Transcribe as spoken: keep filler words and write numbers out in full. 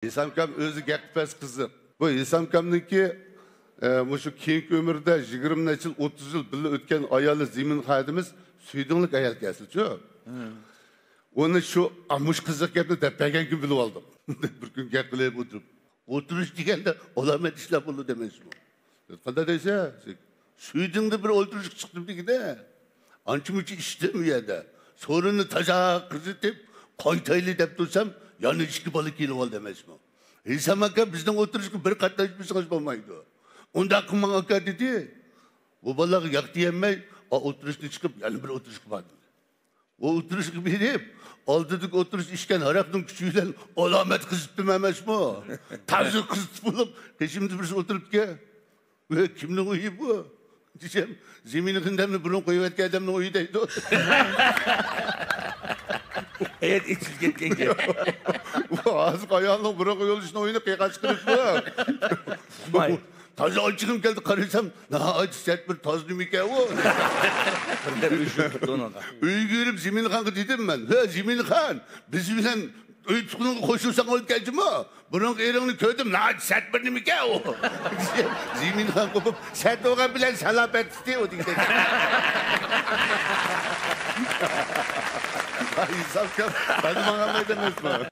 ھېسامكام ئۆزى گەپتە پەس قىزىق. بۇ ھېسامكامنىڭكى، ئە، مۇشۇ كېيىنكى ئۆمرىدە يىگىرمە نەچچە يىل، ئوتتۇز يىل بىللە ئۆتكەن ئايالى زېمىنخان ھەدىمىز سۈيدۈڭلۈك ئايال ئىكەنسىلەر شۇ. ئۇنى شۇ، ئا، مۇشۇ قىزىق گەپنى دەپ بەرگەن كۈنى بىلىپ ئالدىم. بىر كۈن گەپ قىلىپ ئولتۇرۇپ، ئولتۇرۇش دېگەندە ئالامەت ئىشلار بولىدۇ دەيمەنسىزمۇ؟ قانداق دەيسەن؟ سۈيدۈڭدە بىر ئولتۇرۇشقا چىقتىم دېگىنە. ئانچە-مۇنچە ئىشتىم ئۇ يەردە. سورۇننى تازا قىزىتىپ، قايتايلى دەپ تۇرسام، يەنە ئىككى بالا كېلىۋالدى ئەمەسمۇ؟ ھېسام ئاكا، بىزنىڭ ئولتۇرۇشقا بىر قاتناشمىسىڭىز بولمايدۇ. ئۇنداق قىلماڭ ئاكا دېدى. بۇ بالىغا ياق دېيەلمەي، ئا، ئولتۇرۇشتىن چىقىپ، يەنە بىر ئولتۇرۇشقا باردىم. ئولتۇرۇشقا بېرىپ، ئالدىدىكى ئولتۇرۇش ئىچكەن ھاراقنىڭ كۈچى بىلەن ئالامەت قىزىتتىم ئەمەسمۇ؟ تازا قىزىتىپ بولۇپ، قېشىمدا بىرسى ئولتۇرۇپتىكەن. ۋە، كىمنىڭ ئۆيى بۇ؟ دېسەم، زېمىنخان دەمنى بۇرۇن قويۇۋەتكەن ئادەمنىڭ ئۆيى دەيدۇ. ھايات ئېچىلىپ كەتكەن گەپ. ھازىر ئايالنىڭ بۇرۇنقى يولدىشىنىڭ ئۆيىنى قىيغاچ قىلىپتۇ. ماي. تازا ئاچچىقىم كەلدى، قارىسام، ناھايىتى سەت بىر تازا نېمىكەن ئۇ. بىردەم ئۆي شۇ تۇتۇنۇڭ. ئۆيگە يۈرۈپ زېمىنخانغا دېدىم مەن، ھە، زېمىنخان، بىز بىلەن ئۆي تۇتقۇنۇڭغا قوشۇلساڭ بولىدىكەنچىمۇ؟ بۇرۇنقى ئېرىڭنى كۆردۈم، ناھايىتى سەت بىر نېمىكەن ئۇ. زېمىنخان قوپۇپ، سەت بولغان بىلەن سالاپەتلىكى ئۇ دېگەن. ھېسابكار، مانا ماڭالمايدۇ ئەمەسمۇ؟